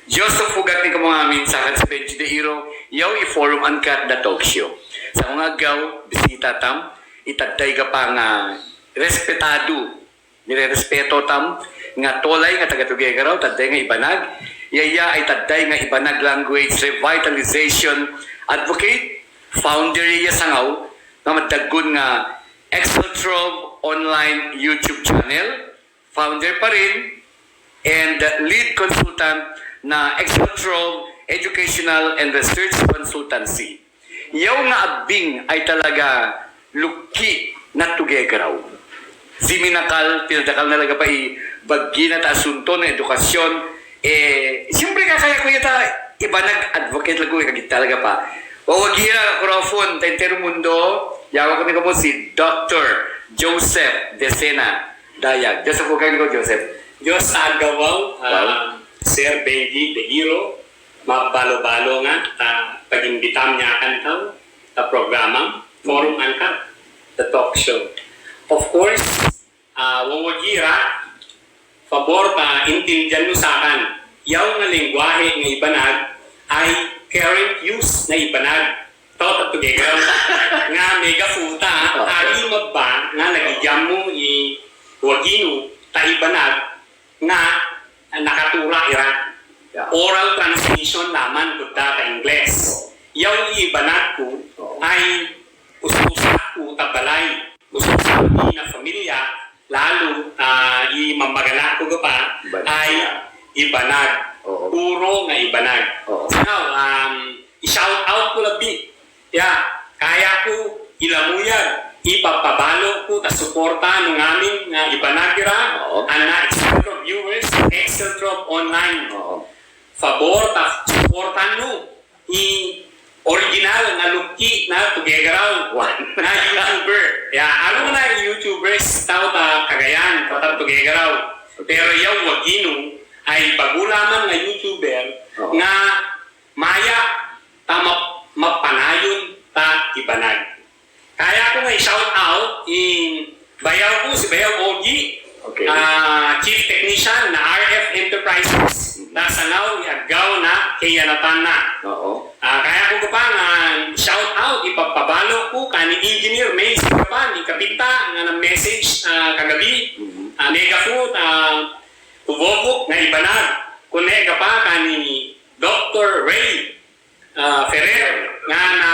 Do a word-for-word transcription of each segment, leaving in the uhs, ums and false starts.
Diyos a fugat ni kamo ngamin, sakan si Benji Deiro, yaw i Forum Uncut da talk show. Sa mga gaw, bisita tam, i tadday ga pa nga respetado, nirerespeto tam, nga tolay nga taga Tuguegarao, tadday nga ibanag, iya, iya ay tadday nga ibanag language revitalization advocate, founder iya sangaw, nga madaggun nga Exceltrove online YouTube channel, founder pa rin, and lead consultant na Exceltrove Educational and Research Consultancy. Yaw nga abbing ay talaga lukki na Tuguegarao. Ziminakal, pinadakal na laga pa i bagina ta asunto na edukasyon, e, siyempre kakaya ko iya ta ibanag advocate lagu, e, kagita laga pa. Wawagi ira kurofon ta entero mundo, yawa ko ni kamo si Doktor Joseph Decena Dayag. Diyos a fugat ni ko, Joseph. Diyos a agaw aw, a, Sir Benji Deiro, mabalo-balo nga ta pagimbitam niyakan taw ta programam, Forum Uncut, the talk show. Of course, a, wawagi ira, fabor ta intindian nu sakan, yaw nga lengguwahe nga ibanag ay current use na ibanag taw ta Tuguegarao nga megafuta, ari mababa nga nagijammu i wagi nu ta ibanag nga nakatura ira. Oral transmission laman ko da ta Ingles. Yaw i ibanag ku ay usus-usa ku ta balay, usus-usa ku na familia, lalu, a, i mamaganak ku ga pa ay ibanag. Puro nga ibanag. Now, um, i-shout out ku labi. Ya, kaya ku ilamuyad, ipapabalo ku ta suporta nung amin nga ibanag ira, ana Exceltrove viewers, Exceltrove online. Fabor ta suportan nu i original na lukki na Tuguegarao na YouTuber. Ya, aru na YouTubers taw ta Cagayan, taw ta Tuguegarao. Pero yaw wagi nu ay bagu laman nga YouTuber nga maya ta ma-, mapanayon ta ibanag. Kaya ku nga i-shout out i bayaw ku, si Bayaw Ogi, a, Chief Technician na R F Enterprises, na sangaw i agaw na keyanatan na. A, kaya ku ga pa nga i-shout out, ipapabalo ku kani Engineer Mays Gapan, i kapita nga na-message, a, kagabi, a, Megafood, a, Uvovuk nga ibanag, kuni ga pa kani Doktor Ray, a, Ferrer, nga na,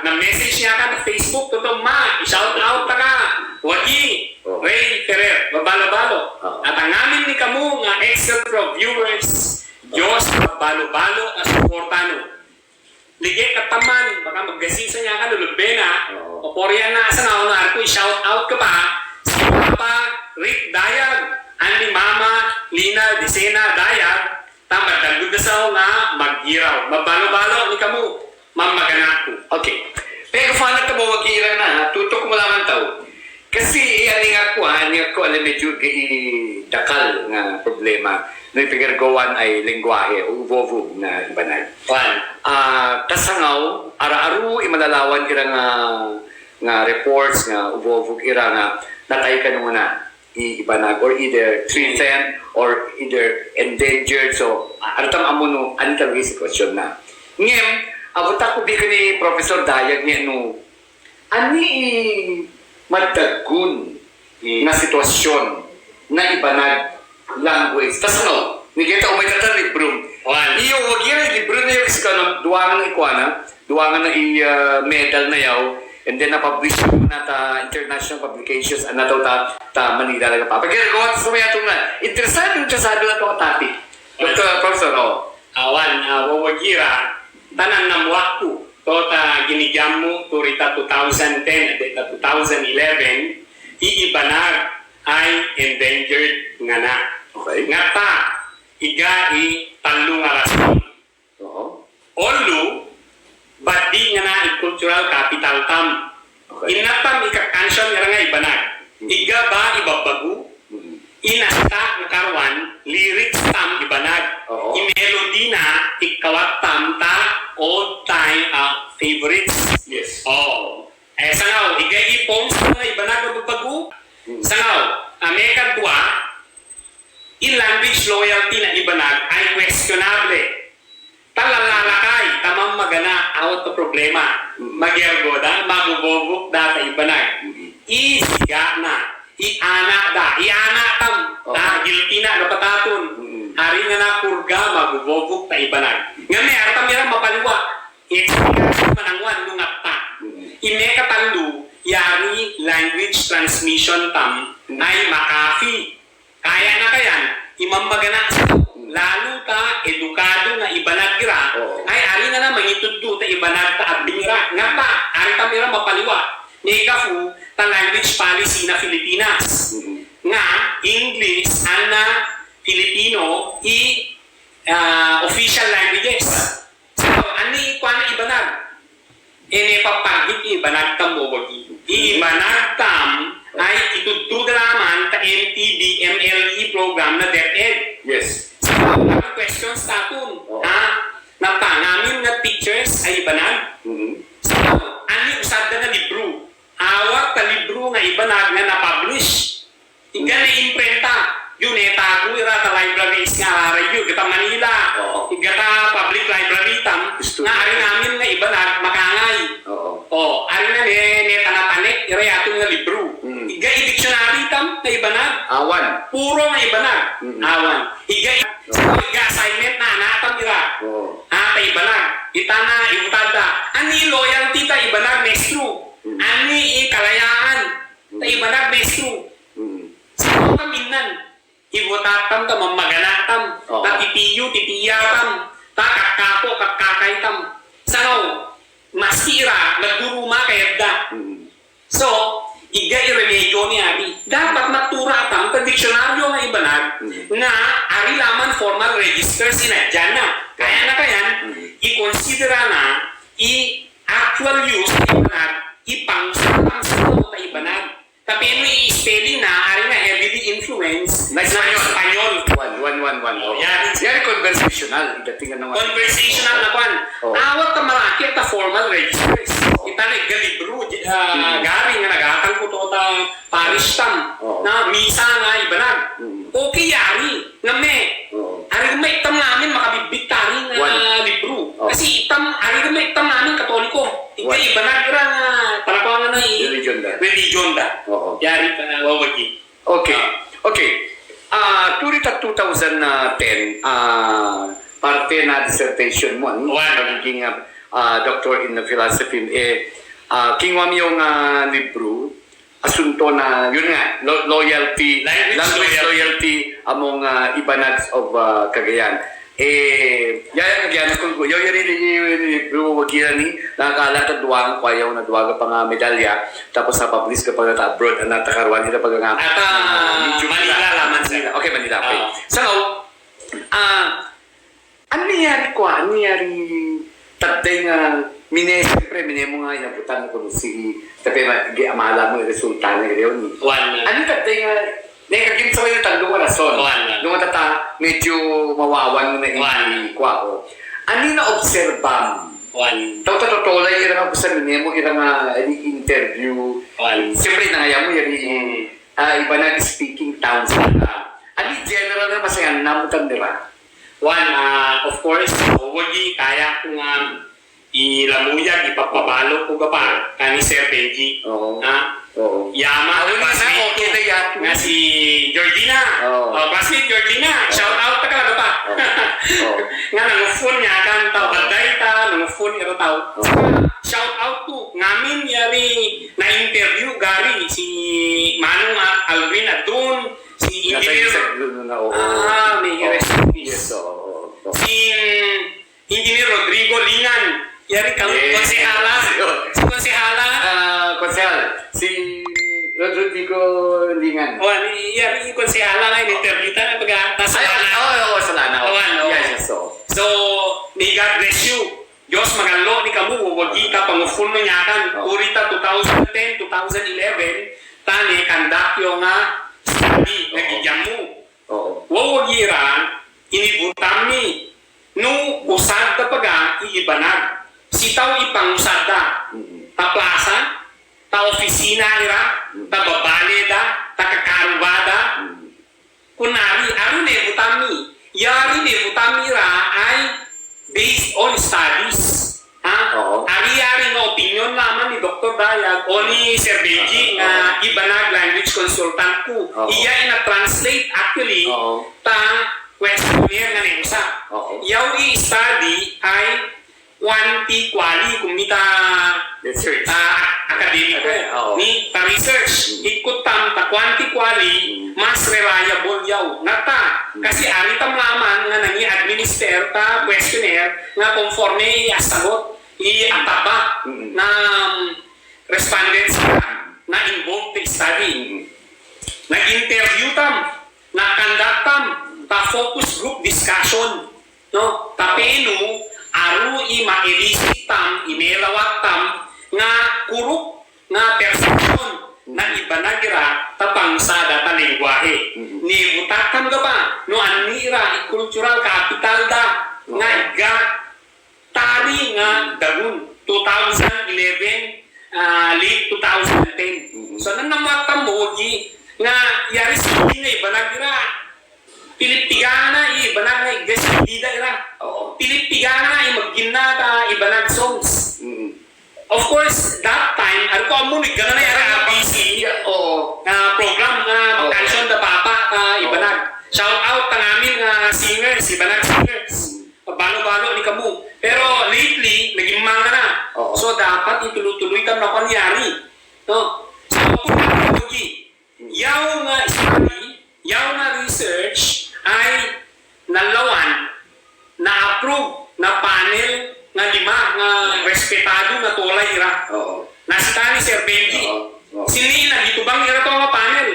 na-message niyakan ta Facebook, toto ma, i-shout out ta ka, wagi, Ray Ferrer, babalo-balo. At ang amin ni kamo nga Exceltrove viewers, Diyos, babalo-balo a suporta nu. Lagi kataman, baka maggasisa niyakan, lulubena, o koriyan na, sangaw na, aru ku i-shout out ka pa, si Papa Rick Dayag, and ni Mama Lina Decena Dayag, ta madagud a saw nga magiraw. Mabalo-balo ni kamo, mamaganak ku. Okay. Pegafana ta ba wagi ira na, ha? Tutuk mo laman taw. Kasi, e, aninga ku, ha, aninga ku, ala medyo ga i dakal nga problema. No, i pigaragowan ay lengguwahe, o uvovug na ibanag. Wan. A, ta sangaw, aru-aru i malalawan ira nga, nga reports nga uvovug ira nga natay kano nga na i ibanag, or either threatened or either endangered. So, a, aru ta ma-, amono, ani talaga i sitwasyon na. Ngem, abuta ku bi kani Professor Dayag ngeni, no, ani i madagun na sitwasyon na ibanag language. Ta sangaw, ni geta o may tata librum. Iyo, wagi ira i librum na yaw, kasi kano, duwangan i kuwana, duwangan i, a, medal na yaw, and then na-publish na ta international publications, ana taw ta, ta Manila laga pa. Pegaragowan ta so maya tung na, interesado, interesado la to a topic. Doktor, Professor, o. A, wan, a, wawagi ira, ta nanamuak ku, to ta ginijammu, to rita two thousand ten, a de ta two thousand eleven, i ibanag ay endangered nga na. Okay. Nga ta, iga i talung a rason. Oho. Onlu, baddi nga na i cultural capital tam. Okay. Inna tam i kakansyon ira nga ibanag. Iga ba i babagu, i nasta nga karuwan, lyrics tam ibanag. Oho. I melody na i kawat tam ta old time, a, favorites. Yes. O. E, sangaw, iga i poems nga ibanag a babagu. Sangaw, a, mekadwa, i language loyalty na ibanag ay questionable. Awat ta problema. Mm. Magergo da, magubobok da ta ibanag. Mm. I sigana, i ana da, i ana tam. Oh. Ah, giltina da patatun. Mm. Ari nga na kurga, magubobok ta ibanag. Nga me, ari tam ira mapaliwa. I sigana manang wan nung atta. Mm. I mekatello, yari language transmission tam, mm, ay makafi. Kaya na kayan, i mamagana, lalu ta edukado nga ibanag ira, oo, ay ari nga na mangituddu ta ibanag ta adding ira, nga ta, ari tam ira mapaliwa. Mekafu ta language policy na Filipinas. Mm-hmm. Nga English, ana Filipino, i, ah, official languages. So, ani kuan ibanag? Ini papagit ibanag tam wawagi. Ibanag tam ay itudtu da laman ta M T B M L E program na DepEd. Yes. So, anu questions tatun? Oh. Ha? Na ta ngamin nga teachers ay ibanag. Mm-hmm. So, ani usad da nga libru? Awat ta libru nga ibanag nga na-publish. Iga na-imprenta, yu netago ira ta libraries nga araray yu, iga ta Manila. Oo. Iga ta public library tam, nga ari ngamin nga ibanag makangay. Oo. O, ari nga ne, netanatanek ira yatu nga libru. Mm. Iga i dictionary tam nga ibanag. Awan. Puro nga ibanag. Mm. Awan. Iga, oo, iga assignment na anak tam ira. Oo. A, ta ibanag. Itana, ibutad da. Ani loyalty ta ibanag, maestro? Mm. Ani i kalayaan ta ibanag, maestro? Mm. Sangkaw ta minan, ibotat tam ta mamagana tam, oo, ta titiyu, titiya tam, ta kakapo, kakakay tam. Sangkaw, maski ira, nagduruma kayadda. Mm. So, iga i remedyo ni ari. Dapat matura tam ta diksyonaryo nga ibanag, mm, nga ari laman formal register si nadyan na. Kaya na kayan, mm, i-consider na i actual use ta ibanag, i pangusad tam sa ta ibanag. Tapos i spelling na, ari nga heavily influenced na Espanyol. Espanyol. Wan, wan, wan, wan. O, o. Yari. Yari conversational, idating na wan. Conversational na kuan. O. Awat ta marakit ta formal registers. O. Ita na iga libru, ah, mm, gari nga nagatangkot ta parish tam. O. Na misa nga ibanag. Mm. Okay, yari. Nga me, oo, ari nga me itam ngamin makabibit ta ari nga, wan, libru. Oo. Kasi itam, ari nga me itam ngamin Katoliko. Iga, wan, ibanag ira nga, para ko nga na i religion da. Religion da. Oo. Yari, ah, wawagi. Okay. Ah. Okay. Ah, turi ta two thousand ten, ah, parte na dissertation mo, ano? Wan. Pagiging, ah, ah, doctor in philosophy, eh, ah, kinua mi yo nga libru, asunto na, yun nga, lo-, loyalty, language, language loyalty, loyalty among, ah, Ibanags of, ah, Cagayan. Eh, ya, ya, ya, ya, ya, ya, wagi rani, nakakala ta duwang, kuwayaw na duwang ga pang, ah, medalya, tapos na-publish ga pang ta abroad, na takaruwan ira pag nga, ata, ah, Manila laman, sir. Manila. Okay, Manila, okay. Ah. So, ah, Ani yari kuwa, ani yari tadeng, ah, mine, siyempre, mine mo nga inabutan na kono si, tapi ma-, gi-, amala mo resulta na iri oni. Wan. Ani tadeng, ah, ne kagin sa iri tadeng rason. Wan, wan. Nung tata, medyo mawawan mo na ini, wan, kuwa, o. Ani naobserbam? Wan. Taw ta totolay ira nga kusa mine mo, ira nga, ah, ini interview. Wan. Siyempre, nangayam mo, iri, hmm, ah, Ibanag speaking towns. Ani general na masanganam tandira? Wan, ah, of course, o, wagi kaya ko nga ilamuyag, ipapabalo ko ga pa, kani Sir Benji. Oo. Ha? Oo. Yama, ah, wagi na, classmate ko, okay na yan, nga si Georgina. Oo. O, classmate Georgina, oo, shout out ta kala ga pa. Oo. Oo. Nga nangofon niya kan taw, oo, baday ta, nangofon ira taw. Oo. Shout out to, ngamin yari na-interview gari, si Manong, ah, Alvin Adun, si Engineer, nasa isang, oo. Ah, may, oo, rest in peace. Yes, oo, oo, oo. Si, mm, Engineer Rodrigo Lingan, yari kang, yes, konsehala. Yes. Si konsehala. Ah, konsehal. Si Rodrigo Lingan. Wan, yari konsehala nga in-interview ta na pag, ah, ta Salana. Ay, oo, oo, Salana, oo. Wan, oo. Yes, yes, oo. So, may God bless you. Diyos magallo ni kamo, wawagi ta pangofono niyan, oo, turi ta two thousand ten, two thousand eleven, ta ne-conduct yo nga study, oo, na gigiyan mo. Oo. Wawagi ira, inibotan mi, no usad ta paga i Ibanag. Sitaw i pangusad da. Mm. Ta plasa, ta ofisina ira, mm, ta babale da, ta kakaruba da. Mm. Kunari, aru nebotan mi. Yari nebotan mi ira ay based on studies. Ha? Oo. Ari, ari nga opinion naman ni Doktor Dayag o ni Sir Benji, oo, nga Ibanag language consultant ku. Oo. Iya i na-translate actually, oo, ta questionnaire nga neng sa. Oo. Yaw i study ay quanti quali, kumita, research, ah, akademiko, okay, oo, ni ta research. Mm. Ikut tam ta quanti quali, mm, mas reliable yaw. Nga ta, mm, kasi ari tam naman nga nang i-administer ta questionnaire nga konforme i asagot, i ataba, mm, na, um, respondents na involved ta study. Mm. Nag-interview tam, nag-conduct tam ta focus group discussion. No, ta penu, aru i ma-elicit tam, i melawat tam, nga kuruk, nga perception na Ibanag ira ta bangsa da ta lengguwahe. Mm. Ni utak tam ga ba, no, an ira i cultural capital da, nga, mm, iga tari nga dagun, two thousand eleven, ah, late two thousand ten. Mm. So, nanamuat tam wagi, nga yari sigi nga Ibanag ira. Pilip tigana i Ibanag nga iga sigi da ira. Oo. Pilip tigana i magina ta Ibanag songs. Mm. Of course, that time, aru ko amu ni gana na yara A B C, oo, ah, program, ah, oo, mag-audition da papa, ah, Ibanag. Oo. Shout out ta ngamin, ah, singers, Ibanag singers. Balo-balo ni kamu. Pero lately, naging manga na. Oo. So, dapat ituloy-tuloy ta na kunyari. No? So, kung ano lagi, yaw nga study, yaw nga research, ay nalawan, na-approve, na panel, nga lima, nga respetado, nga tolay ira. Oo. Na si tani Sir Benji. Oo. Oo. Sini na gitubang ira to nga panel.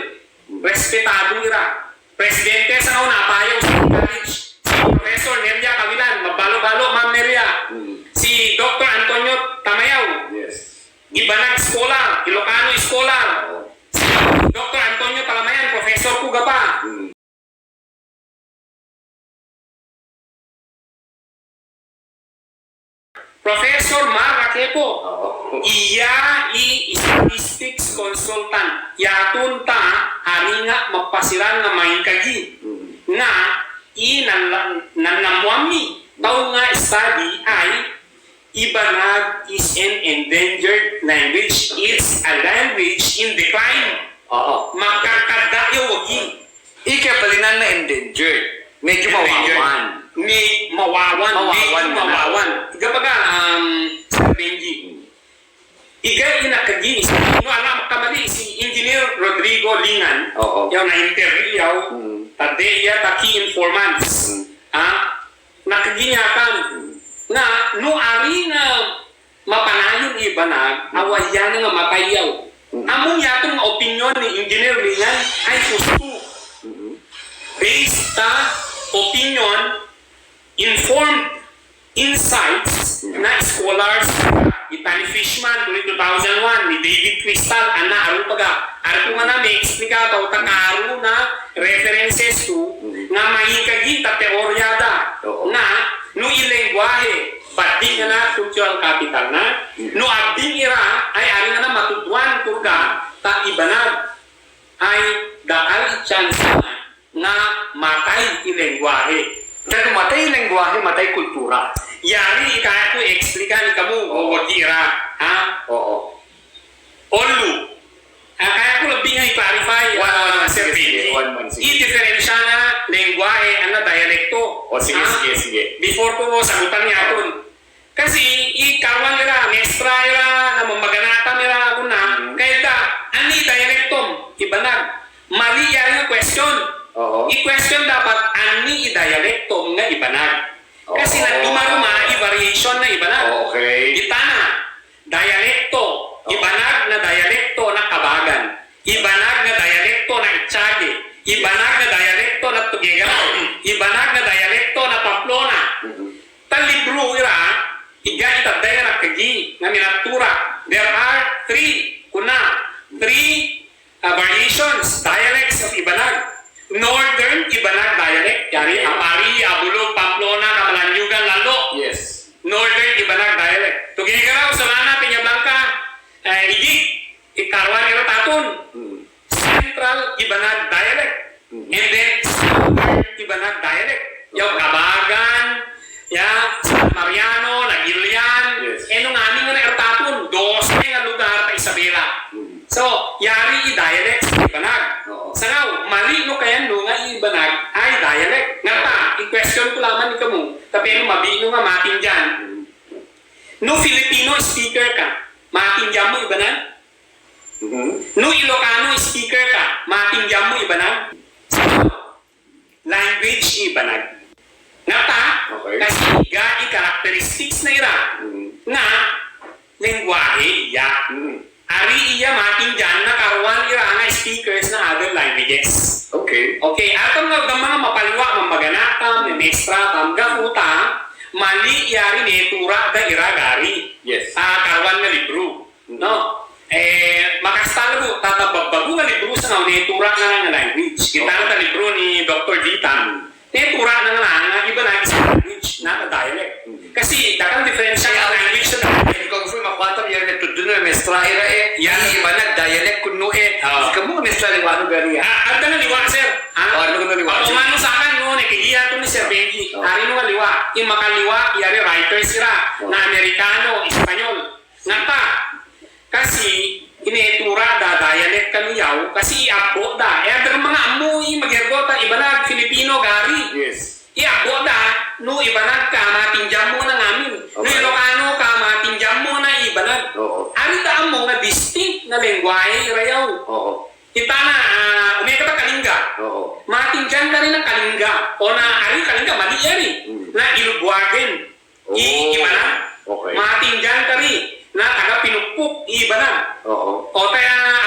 Hmm. Respetado ira. Presidente sa una, Apayaw State College. Si Professor Neria Cavilan, mabalo-balo, Ma'am Neria. Hmm. Si Doktor Antonio Tamayaw. Yes. Ibanag scholar, Ilocano scholar. Oo. Si Doktor Antonio Talamayan, professor ku ga pa. Hmm. Professor Mar Rakepo. Oo. Iya i statistics consultant. Yatun ta aringa mapasiran nga maingkagi. Hmm. Nga i nan, nan, namuami. Tau nga study ay Ibanag is an endangered language. It's a language in decline. Oo. Makakada ya wagi. Ika balinan na endangered. Medyo mawawan. Endangered. Me-, mawawan. Mawawan. Medyo mawawan. Iga baga, um, Sir Benji. Iga i nakagi, no, ala kamali si Engineer Rodrigo Lingan. Oo. Yaw na-interview yaw. Mm. Tadi iya ta key informants. Mm. Ah, nakagi niyan kan. Na, no, ari nga mapanayon i Ibanag, mm, awayan nga matay yaw. Mm. Amu yatun nga opinion ni Engineer Lingan, ay hustu. Mm-hmm. Based ta opinion, informed insights, mm, na scholars, i tani Fishman, twenty, two thousand one, ni David Crystal, ana aru pa ga, aru ku nga na me-explica ta o ta karu na references tu, mm, nga maingkagi ta teoria da, oo, nga, no i lengguahe, bading na cultural capital na, mm, no abing ira, ay ari nga na matuduan turga, ta Ibanag, ay dakal i chance na, nga matay i lengguahe. Dahil matay i lengguahe, matay kultura. Yari i kaya ku explica ni kamu, oo, o wagi ira, ha? Oo. Olu. Ah, kaya ku lebbi nga i-clarify, wan, wan, ah, wan, Sir Benji. Sige, sige, wan, wan, sige. I diferensya na lengguahe, ana dialekto. O, sige, ha? Sige, sige. Before ku sagutan yatun. Kasi i karuan ira, mestra ira, na mamaganakan ira, kuna, hmm, kaya da, ani dialektom, Ibanag. Mali yari nga question. Oo. I question dapat, ani i dialektom nga Ibanag. Kasi, oo, nagdumaruma i variation na Ibanag. Okay. Gitana, dialekto, oo, Ibanag na dialekto na Kabagan. Ibanag na dialekto na Echage. Ibanag na dialekto na Tuguegarao. Ibanag na dialekto na Pamplona. Mhm. Ta libru ira, iga i tadai nga nakagi, nga minatura. There are three, kuna, three, ah, variations, dialects of Ibanag. Northern Ibanag dialect, yari, okay, Aparri, Abulug, Pamplona, Camalaniugan, Lalo. Yes. Northern Ibanag dialect. Tuguegarao, Solana, Peñablanca, eh, Yig, i karuan ira tatun. Hmm. Central Ibanag dialect. Hmm. And then Southern Ibanag dialect. Yaw, okay, Kabagan, ya, San Mariano, Naguilian, yes, and dialect i Ibanag. Oo. Sangkaw, mali no kayan no nga i Ibanag ay dialect. Nga ta, i question ko laman i kamu, tapiya no mabi no nga Matinjan. Mm. No Filipino speaker ka, Matinjan mo Ibanag? Mhm. No Ilocano speaker ka, Matinjan mo Ibanag? Language i Ibanag. Nga ta, okay, kasi iga i characteristics na ira. Mhm. Nga, lengguwahe iya. Mhm. Ari iya Matinjan na karuwan ira nga speakers na other languages. Okay. Okay, atam nga gama nga mapaliwa, mamagana tam, memestra tam, ga futa, mali iya ari netura da ira gari. Yes. Ah, karuwan nga libro. No? Eh, makastal go, ta, ta ba-, bago nga libro sangkaw netura nga, nga language. Kita na ta libro ni Doktor Vitan. Netura nga, nga, nga Ibanag is language, not a dialect. Kasi, dakel diferensya nga language sa dialect. Kung fu makuatam, iya ne tudun no, mestra ira e. Iya. Ibanag dialect kuno e. Ah. Kamu mestra liwa no gari ya. Ah, ada nga liwa, sir. Ah. Oh, ano nga liwa? Ano nga no sakan no, ne, kaya iya to ni Sir Benji. Oh. Ari no nga liwa. I makaliwa, iya ari writers ira. Oh. Na Amerikano, Espanyol. Nga ta, kasi, i netura da dialect kanu yaw, kasi i abbo da. E, ader manga ammo i magergo ta Ibanag, Filipino, gari. Yes. I abbo da, no Ibanag ka, Matinjan mo na ngamin. No, okay, Ilocano ka, Matinjan mo na Ibanag. Oo. Ari ta ammo nga distinct na lengguwahe ira yaw. Oo. Kita na, ah, ome kata Kalinga. Oo. Matinjan ka ri na Kalinga. O na, ari Kalinga, mali iya ri. Hmm. Na Ilobuagen. I, oo, Ibanag. Okay. Matinjan ka ri na taga Pinukpuk i Ibanag. Oo. O ta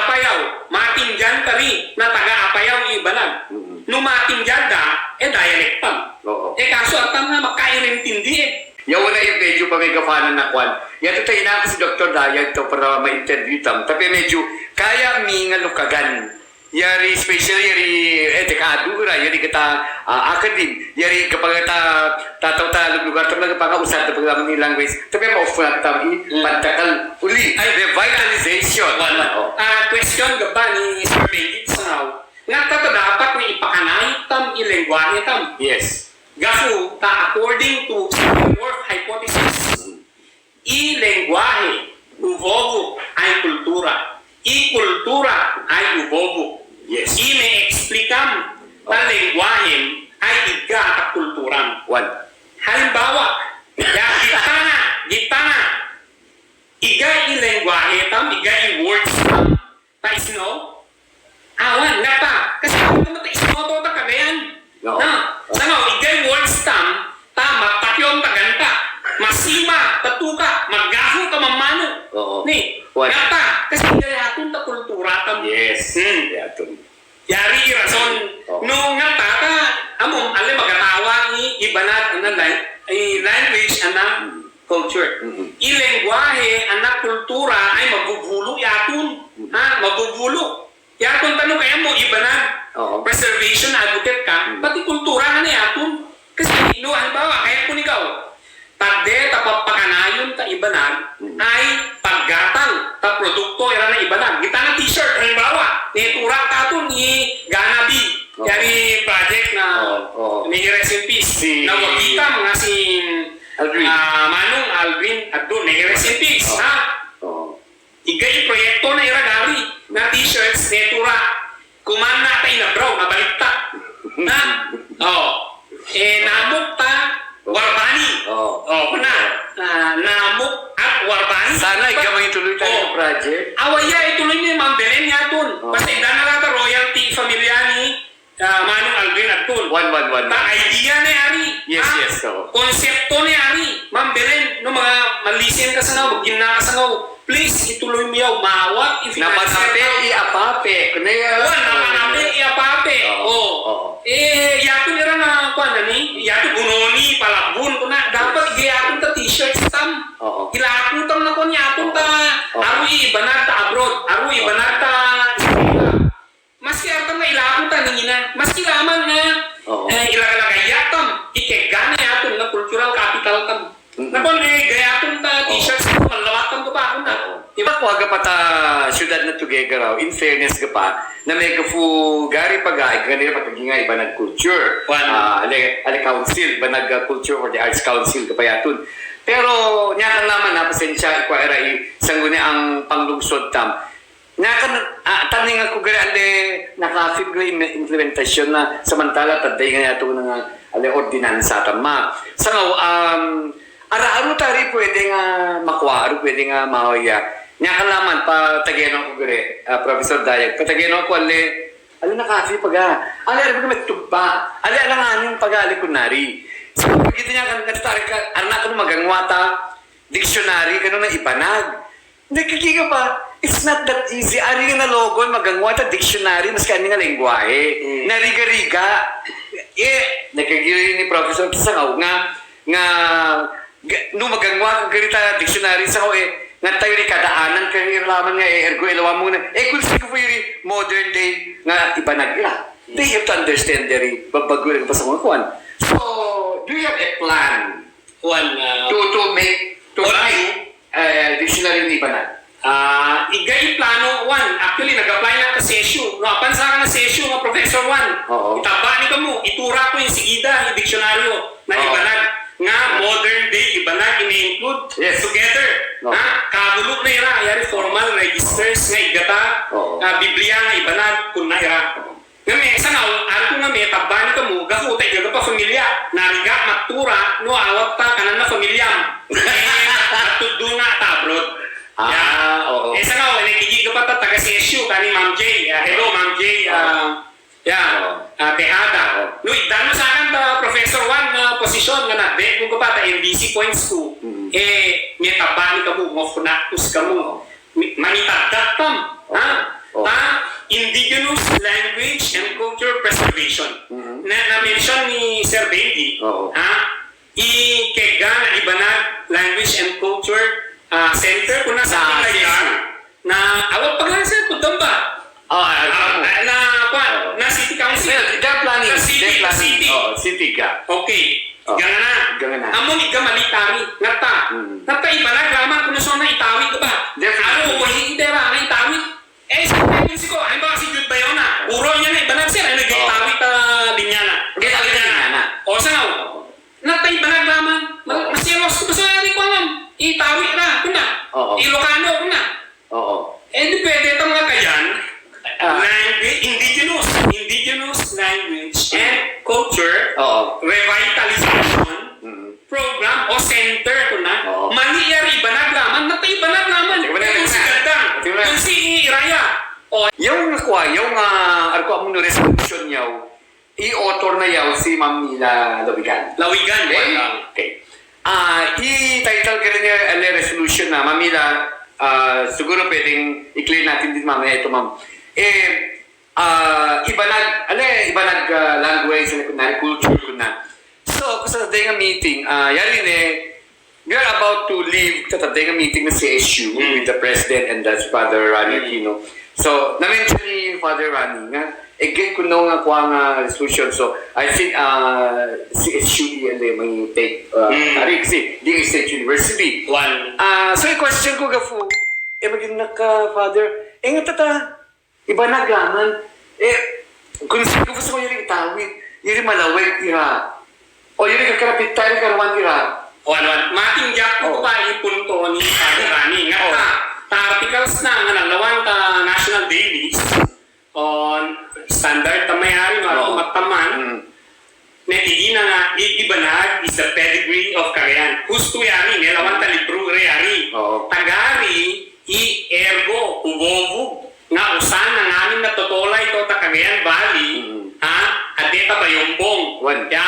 Apayao, Matinjan ka ri na taga Apayao i Ibanag. Mm-mm. No Matinjan da, e dialect tam. Oo. E kaso atam nga makakaintindi e. Yaw na i medyo pa mi gafanan na kuan. Yaw to ta inako si Doktor Dayag to para ma-interview tam. Tapi medyo kaya mi nga lukagan. Yari special, yari, eh, dekado ira, yari kata, ah, academe, yari kapag ta, tataw ta luglugar, ta kapag usad ta paglaman ni language, tapi maoffer ta i, hmm, pantakal uli, ay, revitalization. Wala. Oh. Ah, question ga ba ni Sir Benji sangkaw. Nga ta, ta dapat nga ipakanai tam i lengguwahe tam. Yes. Gafu ta according to Sapir-Whorf hypothesis. I lengguwahe, u bobo, ai kultura. I kultura, ai u bobo. Yes. I me-eksplika mi ta lengguwahem, ai iga ta kulturam. Wan. Halimbawa, ya, gitana, gitana. Iga i lengguwahe tam, iga i words tam. Ta isno? Awan, nga ta. Kasi awan ta isno to ta Cagayan. No. Na, sangkaw, iga i words tam, ta matakyom ta ganta. Masima, ta tuka, magafu, ta mamano. Oo. Ni, nga ta. Kasi iga i atun ta kultura tam. Yes. Hmm. Iga i atun. Yari i rason. Oo. No, nga ta, ta, among, ale magatawa i, i Ibanag, anan, i language, anan, hmm, culture. Mm-mm. I lengguwahe anan kultura ai mabubulu i atun. Mm. Ha, mabubulu. I atun tano kaya mo Ibanag. Oo. Preservation, agutet ka. Mm. Pati kultura nga i atun. Kasi no, halimbawa, kaya ko ni gaw. Tade ta papakanayon ta Ibanag, mm, ai paggatal ta produkto iran a Ibanag. Gitana T-shirt, halimbawa, netura ta atun i Ganabi. Oo. Yari project na, oo, oo, may he rest in peace. Si na wagitam nga si Aldrin. Ah, Manong Aldrin Adun, may he rest in peace, ha? Oo. Iga i proyekto na ira gari, na T-shirts, netura. Kuman na ta inabraw, nabalikta. Na? O. E, Namok ta Warbani. Oo. O, kuna. Ah, Namok at Warbani. Sana iga mangituloy ta i project. Awa iya, ituloy ni Ma'am Belen yatun. Oo. Basta igdana la ta royalty, pamilya ni Ah, Manong Aldrin Adun. Wan, wan, wan. Ta idea ne ari. Yes, yes, oo. Konsepto ne ari. Ma'am Belen, no, manga ma-listen ka sangkaw, magina ka sangkaw. Please, ituloy mi yaw, mawat i financial. Na panape i apape, kena ya. Wan, na panape i apape. Oo, oo. E, yatun iran na, kuan na ni, yatun Bunoni, Palabon, kuna, dapat iga yatun ta T-shirt tam. Oo. Ilaku tam na kuan yatun ta, oo, aru i Ibanag ta abroad, aru i Ibanag ta Maski artam nga ilaku ta ningina, maski laman nga, oo, e, ilagay-lagay ya tam, i kegane atun nga cultural capital tam. Mm-mm. Na kon, e, gaya atun ta, oo, T-shirts, malawat tam ko pa akun na. Oo. Iba ko aga pa ta syudad na Tuguegarao, in fairness ga pa, na mega fu gari pa ga, gari pa ga ginga Ibanag culture. Wan. Ah, ale, ale council, Ibanag Culture for the Arts Council ga pa yatun. Pero, niyan kan laman na, pasensya, ikwa ira i, sangguni ang panglungsod tam. Nga kan, ah, taning aku gari ale, nakafi gari im-, implementasyon na, samantala tadai nga yato nga ale ordinansa tama. Sangaw, um, ara, aru tari pwede nga makuwa, aru pwede nga mawaya. Nga kan laman, patagen aku gari, ah, Professor Dayag, patagen aku ale, ale nakafi paga, ale, aru paga metugpa, ale, alanganin paga, ale kunari. So, begitu nga kan, nga tatarik ka, aru na kano maganwa ta, dictionary kano na ibanag. Nda kiki ka pa, it's not that easy. Ari nga logon maganwa ta dictionary, maski ani nga lengguwahe. Mm. Na riga-riga. E, nda kiki ni Professor Kisang, nga, nga, ga-, no maganwa ka gari ta dictionary sa, e, nga tayo iri kadaanan ka iri laman nga, e, ergo ilawan mo na. E, kung sino po iri modern day nga ibanag ira. Mm. They have to understand dari babago ira pasangan kuan. So, do you have a plan? Kuan, ah, to, to make, to write, eh, dictionary ni ibanag. Ah, iga i plano, Juan. Actually, nag-apply na ako sa CSU. No, apan sa akin na CSU, no, Professor Juan. Oo. Itaba ni kamo, itura ko ing sigida, ing diksyonaryo na, oo, ibanag. Nga, oo, modern day ibanag, ini-include, yes, together. Oo. Ha? Kabulok na ira, yari formal registers nga igata, oo, ah, Biblia nga ibanag, kuna ira. Nga me, sangaw, ari ko nga me, taba ni kamo, gafuta, iga ka pa familia. Na riga matura, no, awat ta, kanan na familiam. E, matudu nga ta abroad. Ah, ya, oo. E, sangaw, ini kiki ka pa ta taga CSU, kani Ma'am J. Ah, hello, Ma'am J. Ah, ya, oo, ah, Tejada. Oo. No, idan no sa akin ta Professor Juan, ah, posisyon, nga nade ko ka pa ta MDC points ko. Mm. E, me taba ni kamo, mafuna kus kamo. Oo. Mi-, mangitaddat tam, ha? Oh. Ta indigenous language and culture preservation. Mhm. Na, na-mention ni Sir Bendy, oh, ha? I kega na Ibanag Language and Culture, ah, Center, kuna something like that. Na, awa pa ga, sir, kudamba. Oh, ah, ah, na, kwa, oh, na city council. Well, they're planning, na city, they're planning. City. Oh, city ga. Okay. Oh. Iganga na. Iganga na. Amon iga mali tari, nga ta. Hmm. Nga ta Ibanag laman, kono sona Itawi ga ba. Definitely. Aro, wahi ida ra, nga Itawi. E, sa, e, si ko, ay ba si Jude Bayona. Uro niyan na Ibanag, sir, ay nag-Itawi ta linya na. Itawi ta linya na. O, sa, o. Nga ta Ibanag laman. Ma-, oo, masilos ko, basta ari ko alam. Itawi ra, kuna. Oo. Ilocano, kuna. Oo. E, di pwede ta nga kayan, ah, language, indigenous, indigenous language and culture, oo, revitalization, mm, program o center ko na, oo, mani yari Ibanag laman, nga ta Ibanag laman. Ibanag laman. Kunsi gatang, kunsi iraya. O. Yaw nga kwa, yaw nga, ah, aru ko amuno resolution yaw. I author na yaw si Ma'am Mila Lawigan. Lawigan, okay? Wala. Okay. Ah, i title kaniyan, ah, resolution na, Ma'am Mila, ah, siguro pwedeng i-clear natin din mamaya ito, ma'am. E, ah, Ibanag, ale, Ibanag, ah, language, ale, kunwari culture, kuna. So, kusa tadeng meeting, ah, yari ne, we are about to leave, ta tadeng meeting na CSU, mm, with the president and the Father Ronnie, mm, Aquino. So, na-mention ni Father Ronnie nga, again, kuno nga kwa nga resolution. So, I think, ah, CSU i ale may take, ah, mm, ari kasi, di State University. One. Ah, so, i question ko ga fu, e, maging naka, Father, e, nga ta ta, Ibanag laman, e, kunsi ko fu so yari Itawi, yari Malaweg ira. O yari kakarapit ta, yari karawan ira. Wan, wan. Mating jak ko, o, pa i punto ni Father Ronnie. Nga, o, ta, ta articles na, nga nalawan ta national dailies. O standard ta mayari, no, o, mataman. Hmm. Ne igi na nga, i, Ibanag is the pedigree of Cagayan. Husto yari, ne lawan ta libro re yari. Oo. Taga ari i ergo, Ubobog, nga osan na ngamin na totolay to ta Cagayan Valley, mm, ha? Ade ta Bayombong. Wan. Ya,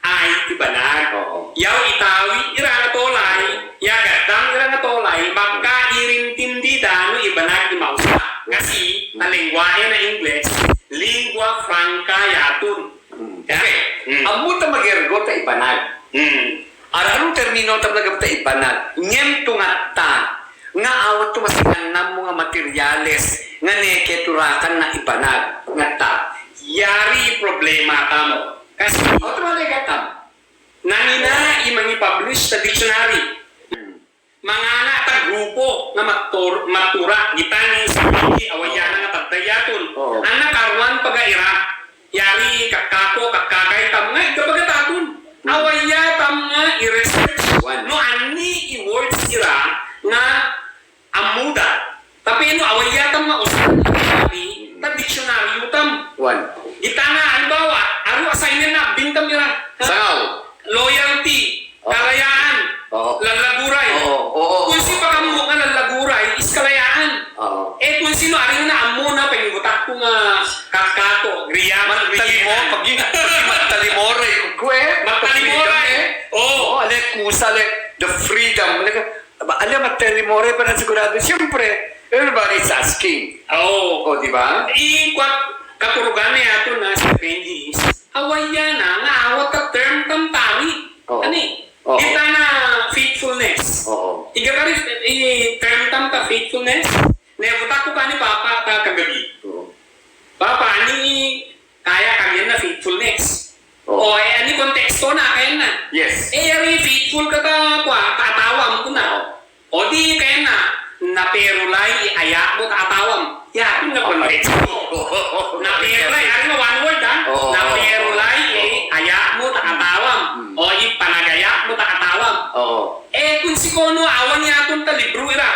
ay Ibanag. Oo. Yaw Itawi ira nga tolay, ya Gadang ira nga tolay, maka irintindi da no Ibanag i mausa. Kasi, mm, ta lengguwahe na Ingles, lingua franca yatun. Mm. Okay. Mm. Ambo ta magergo ta Ibanag. Mm. Aru-aru termino ta magergo ta Ibanag. Ngem tungatta. Nga awa to masinanam mo nga materyales. Nga neke turakan na Ibanag. Nga ta. Yari problema tamo. Kasi, awa to malegat tamo. Nangina i mangi-publish ta dictionary. Mm. Mangana ta grupo nga matur-, matura, gitan i sabagi, awaya na nga tadayatun. Oo. Ana karuan paga ira. Yari kakako, kakagay tam nga, iga paga tatun. Hmm. Awaya tam nga i-research. Wan. No ani i words ira nga amuda. Tapi no awaya tam nga os Magtalimo, pagi, pagi magtalimo re, kue, magtalimo re. Freedom, eh. O. O, ale kusa le, the freedom. Ale ka, ba, ale magtalimo re, para sigurado. Siyempre, everybody is asking. O. O, di ba? I kwa, katurugan ne atun na Sir Benji is, awa iya na, nga awa ta term tam tari. O. Ani? O. Ita na faithfulness. O. Iga tari, i term tam ta faithfulness. Nebuta ku kani papa ta kagabi. O. Papa, ani kaya ka miyan na faithfulness. O. O, e, ani konteksto na kaya na. Yes. E, yari faithful ka ta kwa, ta atawam kuna. O. O di kaya na, na perulai i aya'mu ta atawam. Ya, anu nga konteksto. Na perulai, anu nga one word, ha? O, o, o, o. Na perulai i aya'mu ta atawam. Hmm. O, i panagaya'mu ta atawam. O. E, kun si kono awan ya kun ta libru ira.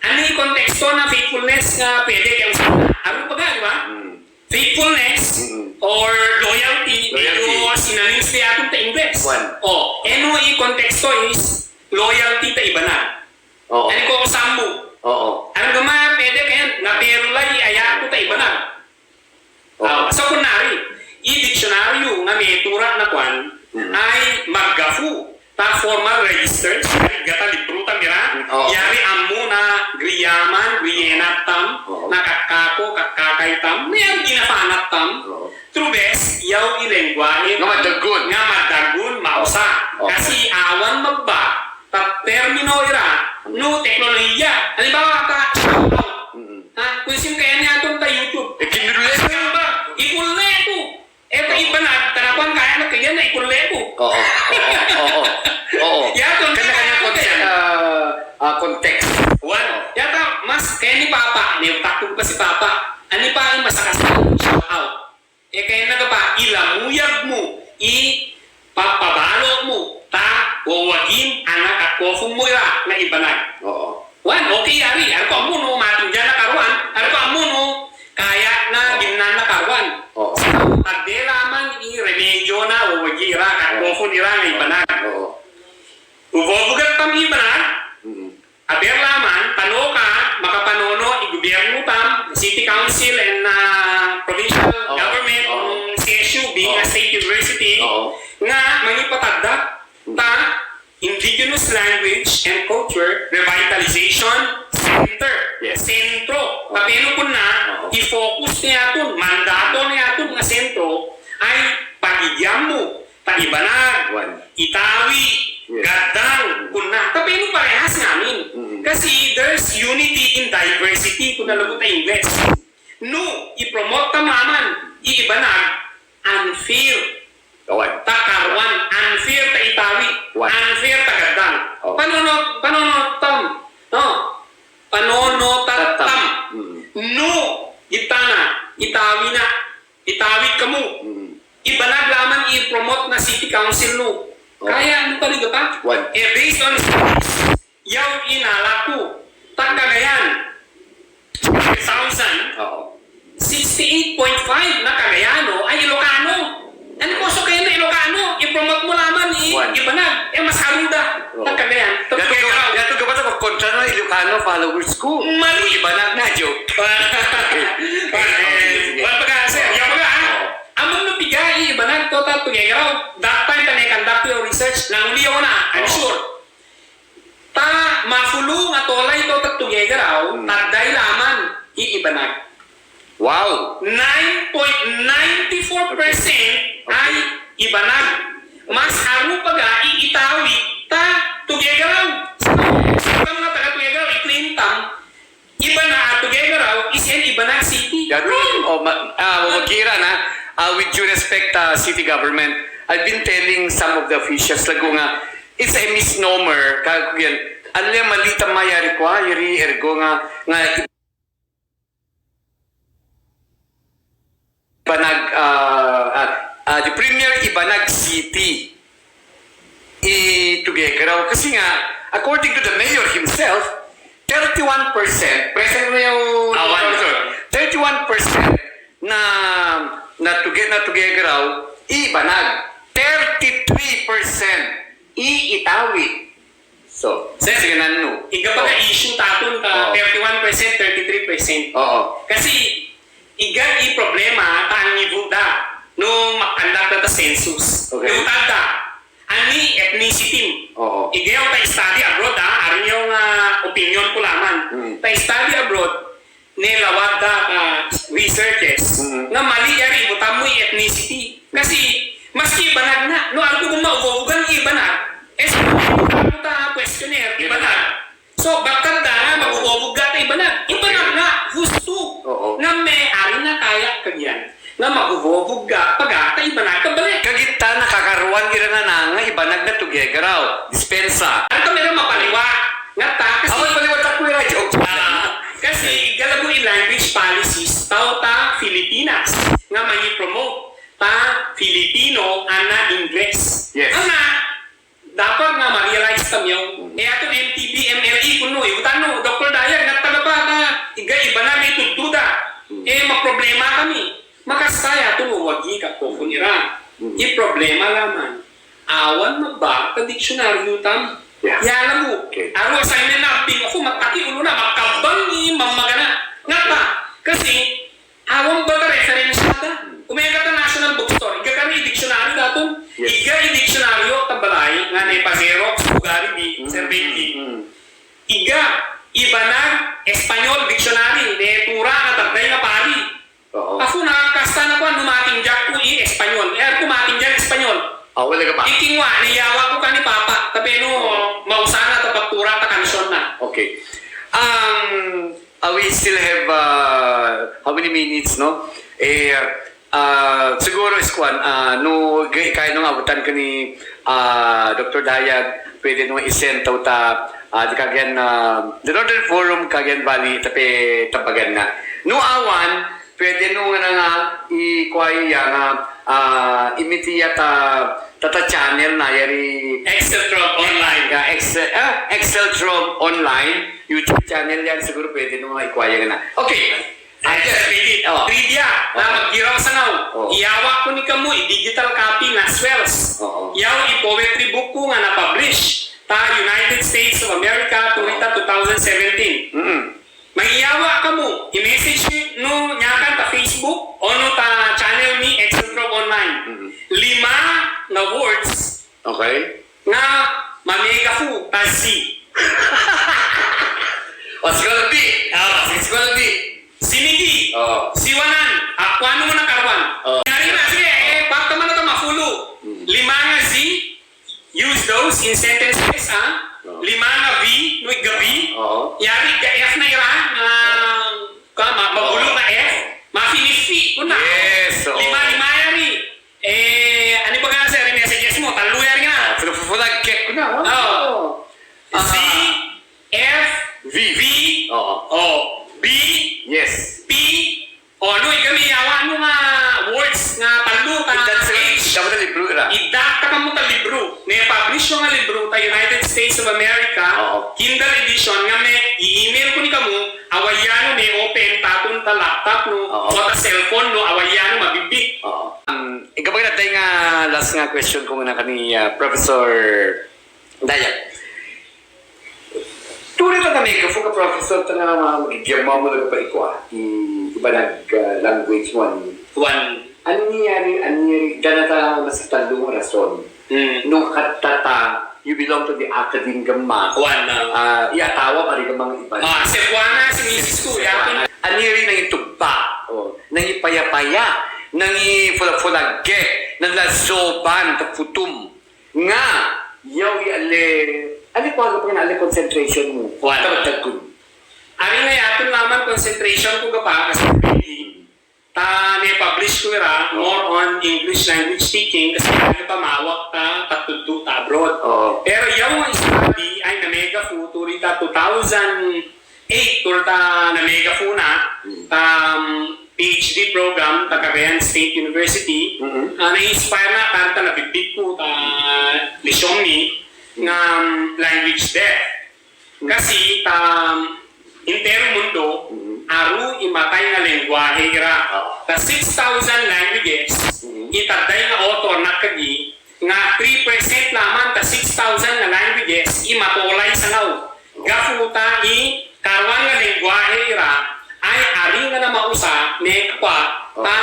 Ani konteksto na faithfulness nga pwede kaya usa. Aru paga, di ba? Hmm. Faithfulness, mm-mm, or loyalty, loyalty, medyo synonyms de atun ta Ingles. Wan. O, e no i konteksto is loyalty ta ibanag. Oo. Ani ko sambu. Oo. Aru gama pwede kaya, na perulai i aya'ku ta ibanag. Oo. A, so kunyari, i diksyonaryo nga metura na kwan, mm-mm, ai maggafu ta formal register, yari gata libru tam ira, oo, yari amuna griyaman, griyenat tam, oo, na kakako, kakakay tam, na yari ginafanat tam. Oo. Through bes, yaw i lengguwahe nga madagun, nga madagun, mausa. Oo. Kasi awan magba ta termino ira, no teknolohiya. Halimbawa ta shout out. Mm-mm. Ha, kuisin kayani atun ta YouTube. E, kinulleku. Ba, ikulleku. E, ta ibanag, tana kwan kaya na kaya na ikulleku. Oo, oo, oo, oo. Ya, kon-, kanya-kanya konsep, a, a, context. Wan, oo, ya ta, mas, kayani papa, ni takut pa si papa. Ani pa, i masakasa, shout out. E, kayana ka pa, i lamuyag mu, i papabalo mu, ta, wawagin, anak a kofung mu ira, na ibanag. Oo. Wan, okay, yari, aru ko amuno, matingga na karuan, aru ko amuno, kaya na, oo, gimnan na karuan. Oo. Sa, pagdela man i remedyo na, wawagi ira, ka, oo, kofung ira, na ibanag. Oo. Ubo bugat tam ibanag. Mm-mm. Aber laman, tano ka, makapanono i gobyerno tam, city council and, a, provincial, oo, government, oo, ng C S U, being, oo, a state university, oo, nga mangipatadda, mm, ta, Indigenous Language and Culture Revitalization Center. Yes. Sentro. Oo. Tapos ino pun na, oo, i focus ne atun, mandato ne atun nga sentro, ai pagigyan mu ta ibanag, wan, Itawi, yes, Gaddang, mm, kuna. Tapi ino parehas ngamin. Mm. Kasi there's unity in diversity, kuna lagu ta Ingles. No, i-promote ta maman i ibanag, unfair. Kawan. Ta karuan, unfair ta Itawi, wan, unfair ta Gaddang. Oh. Panono, panono tam. No. Panono ta tam. Tam. Mm. No, itana, Itawi na. Itawi kamu. Mm. Ibanag laman i-promote na city council nu. Oh. Kaya nu kali gapa? Wan. E, based on studies, yaw i nalaku, ta Cagayan, thousand, oo, sixty-eight point five na Cagayano ai Ilokano. Ani ko so kayana Ilokano, i-promote mu laman i, wan, ibanag, e mas aruda, oo, ta Cagayan. Ya tu, ya tu gapa ta kontra na Ilokano followers ku. Mali. Ibanag na, joke. Wan, wan, e, wan baga, sir, yaw baga, ha? Oo. Amun nu piga'i ibanag to ta Tugegarao, that time ta ne-conduct yo research, nang uli yo na, I'm sure. Ta mafulung a tolai to ta Tugegarao, hmm, tadai laman i ibanag. Wow. Nine point nine four percent ai ibanag. Mas aru pa ga i Itawi ta Tugegarao. Sa, sa, taga Tugegarao, i-claim tam Ibanag, a, Tugegarao is an Ibanag city. Ya tu, o, ma-, a, wawagira na, a, with due respect, a, city government, I've been telling some of the officials lagu nga, it's a misnomer, ka kuyan, ale mali ta maya require, ergo nga, nga Ibanag, a, a, a, the premier Ibanag City i Tugegarao. Kasi nga, according to the mayor himself, thirty-one percent, present na yo, awan, thirty-one percent na, na Tuge-, na Tugegarao, i Ibanag. Thirty-three percent i Itawi. So, sir, sige, nanu? Iga pa ga issue ta atun ta, oo, thirty-one percent, thirty-three percent. Oo. Kasi, iga i problema ta angibu da. no mag-conduct da ta census. Okay. Iwtan da, ani ethnicity. Oo. Iga aw ta study abroad, a, ari niyo nga opinion ko laman. Hmm. Ta study abroad, ne lawad da, a, researches. Hmm. Nga mali yari, ibotan mo i ethnicity. Kasi, maski ibanag na, no, ari ko guma ovovogan i ibanag. Eh, sa ta questionnaire, ibanag. So, bakat da nga mag-ovovog ga ta ibanag. Ibanag nga, husto. Oo. Nga me, ari nga kaya kagiya. Nga mag-ovovog ga, paga ta ibanag kabalik. Kagiya ta nakakaruan iran nga, nga ibanag na together aw. Dispensa. Ari kami ira mapaliwa. Nga ta, kasi, awan paliwa ta ko ira, joke. A, kasi, galago i language policies, taw ta Filipinas. Nga mangi-promote ta Filipino, ana Ingles. Yes. Ana, dapat nga ma-realize kami aw. Mm. E aton M T B, M L E, kono, iwtan no, Doktor Dayag, nga taga ba, nga, iga ibanag i tudtuda. Mm. E, maproblema kami. Makasaya aton wawagi ka ko kon ira. Mm. I problema laman. Awan mabasa diksyonaryo tamu. Yeah. Iya la mo. Okay. Aro assignment na, bing ako, mataki ulo na, makabang i mamagana. Nga ba? Kasi, awan ba ta referensyada? Kumakat ta National Bookstore, iga kani i diksyonaryo da aton, yes, iga i diksyonaryo ta balay, nga ne pa-xerox, Ugarity, mm, Sir Benji. Mm. Iga, ibanag Espanyol dictionary, ne tura nga tagday nga pari. Oo. Afu na kasta na ko, ano matinjak ko i Espanyol. E, ano ko matinjak Espanyol. Awa, laga pa. Ikinwa, ne iyawa ko kani papa, tapi no, mausa na ta pagtura ta kansion na. Okay. Um, Uh, we still have, uh, how many minutes, no? E, uh, siguro, is kwan, uh, no, ga-, kaya no nga abutan ko ni, uh, Doktor Dayag, pwede no i-send taw ta, uh, di kagiya, uh, the Northern Forum, Cagayan Valley, ta pe, tabagan na. No awan, pwede no nga, nga, i-, kwan iya nga, uh, i-meet iya ta, ta, ta channel na yari. Exceltrop Online. Ya, Excel, ah, Exceltrop Online. YouTube channel yan, siguro pwede no nga i-kwan iya na. Okay. Ah, yes, pwede. Oo. Trivia. Oo. Na maggiraw sangkaw. Oo. Iyawa ko ni kamo i digital copy na Swells. Oo. Yaw i poetry book ko nga na-publish ta United States of America, turita two thousand seventeen. Mm-mm. Mangiyawa kamo, i-message no niyo aken ta Facebook, ono ta channel mi, Exceltrop Online. Mm-mm. Lima na words. Okay. Nga mamegafo ta Z. O, siko na B. Ah, siko na B. Simigi. O. Siwanan. A, kuwano mo na karuwan. O. Yari na, sige, e, bakit naman na ta mafolo? Hmm. Lima nga Z, use those in sentences, ha? O. Lima nga V, no, gabi. Oo. Yari, ga F na ira, nga, ka, ma-, magulo nga F. Mafi ni fi, kuna. Yes, oo. Lima, lima yari. E, ani ba nga sa iri messages mo? Tallo yari nga. A, fula-, fula-, fulaggek ko na, ha? Oo. A. Z, F, V. V. Oo. O, B. Yes. P. O, no, i kami, awa, no nga words nga tallo ta H. Idaat ta kamo ta libro ira. Idaat ta kamo ta libro. Ne publish yo nga libro ta United States of America. Oo. Kindle edition nga me, i-email ko ni kamo, awa iya no me-open ta aton ta laptop no, oo, o ta cellphone no, awa iya no mabibit. Oo. Um, ika ba nga, dai nga last nga question ko nga kani, ah, Professor Dayag. Tori ta namegafo ka Professor ta nga magigiyama mo laga pa i kwa, i, ibanag, ah, language mo ani. Wan. Ani yari, ani yari, da na ta masa tallo nga rason. Hmm. No kata ta, you belong to the academe gama. Wan, ah. Ah, iya tawa pari gama nga ibanag. Ah, sebwana si misis ko, ya. Sebwana. Ani yari nangitugba, o, nangipayapaya, nangifula-fulaggek, nanglazoban, ta fotom. Nga, yaw i ale, ale kwa ga pangana ale concentration mo. Wan. Ta ba dagon. Ari nga ya aton laman concentration ko ga pa, kasi Ta ne-publish ko ira, oo, more on English language teaching, kasi ira pa mawak ta, ta tudtu ta abroad. Oo. Pero yaw nga study ay namegafo, tori ta two thousand eight, tori ta namegafo na, hmm, ta, um, P H D program, ta Cagayan State University, mm-hmm, ah, na-inspire na, ta, ta nabitbit ko, ta lesyon mi, hmm, nga, um, language death. Kasi ta entero mundo, mm-hmm, aru i matay nga lengguwahe ira. Oo. Ta six thousand languages, mm-hmm, i tadai nga author na kagi, nga three percent laman ta six thousand nga languages, i matolay sangaw. Gafo ta i karuwan nga lengguwahe ira, ay ari nga namausa, ne kwa, oo, ta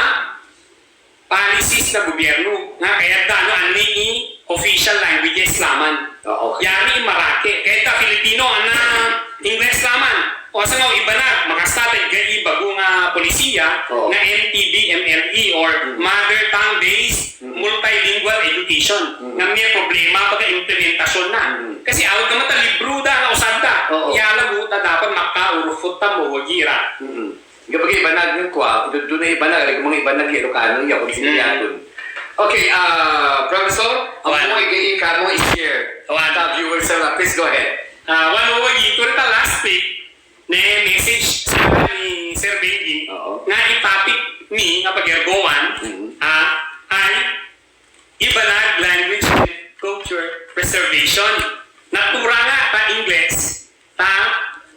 policies na gobyerno, nga kayadda, no, anni i official languages lamang. Oo. Yari i marake, kayadda Filipino, anna Ingles lamang. O sangaw i banag, makasta ta ga i bago nga polisiya, oo, nga M T B M L E or, mm, mother tongue based, mm, multilingual education. Mm. Nga me problema pagka implementasyun na. Mm. Kasi awat ka mata libro da, nga usad da. Oo. Iya lago ta dapat makaurufot ta mawagi ra. Mm. Ga pagka ibanag nga kuwa, du-, dun a ibanag, ari ko manga ibanag Ilokano, iya ko, mm, siniya dun. Okay, ah, Professor, wan, amo ika, ika mo i-share. Wan. Ta viewers, ah, please go ahead. Ah, wan, wawagi, tori ta last week, ne message sa ni Sir Benji, oo, nga i topic mi nga pagergowan, mm, ah, ay Ibanag language and culture preservation. Na tura nga ta Ingles, ta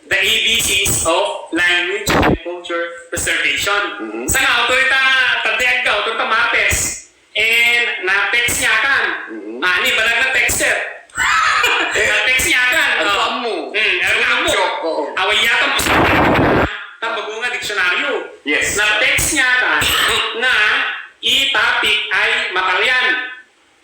The A B Cs of Language and Culture Preservation. Mhm. Sangaw tori ta, ta dagdagan, tori ta Martes. Eh, na-text niyan kan. Mhm. Ah, ni banag na-text, sir. Eh, na-text niyan kan. Ano, oh, amo? Hmm, ano, amo? Joke, oo. Awa iya ta mo sa ta bago nga diksyonaryo. Yes. Na-text niyan kan. Na i topic ay Matalyan.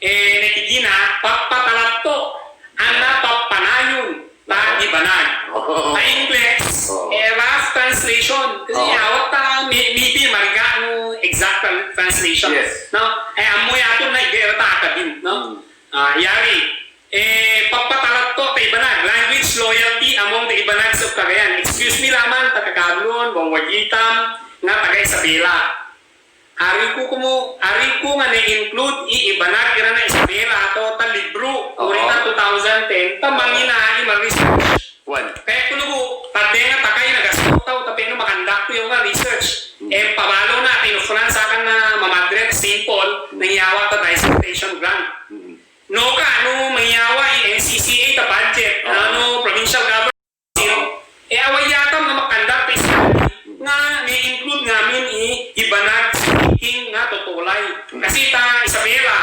Eh, ne kikina, papatalatto, ana papanayun ta ibanag. Oh. Ta Ingles, oh, eh, rough translation. Kasi, oh, awat ta, may-, maybe, mariga no exact tran-, translation. Yes. No? Eh, amoy aton na igira ta akadin, no? Hmm. Ah, yari. Eh, papatalatto ta ibanag. Language loyalty among the Ibanags of Cagayan. Excuse me lamang, taga Caglon, wawagi tam, nga taga Isabela. Ari ko komo, ari ko nga ne-include i ibanag ira na Isabela ato ta libro, oo, ori ta two thousand ten, ta mangina i ma-research. Wan. Kaya ko nogo, ta deng a takay na gasto taw, ta peno makandak ko iya nga research. Hmm. Eh, pabalo na, ino-finance akan na mamadre, simple, hmm, nangyawa ta dissertation grant. Hmm. No ka, no, mangyawa i N C C A ta budget, oo, ano, provincial government. E awa iya tam nga makandak ta study nga ne-include ngamin i ibanag speaking nga totolay. Kasi ta Isabela,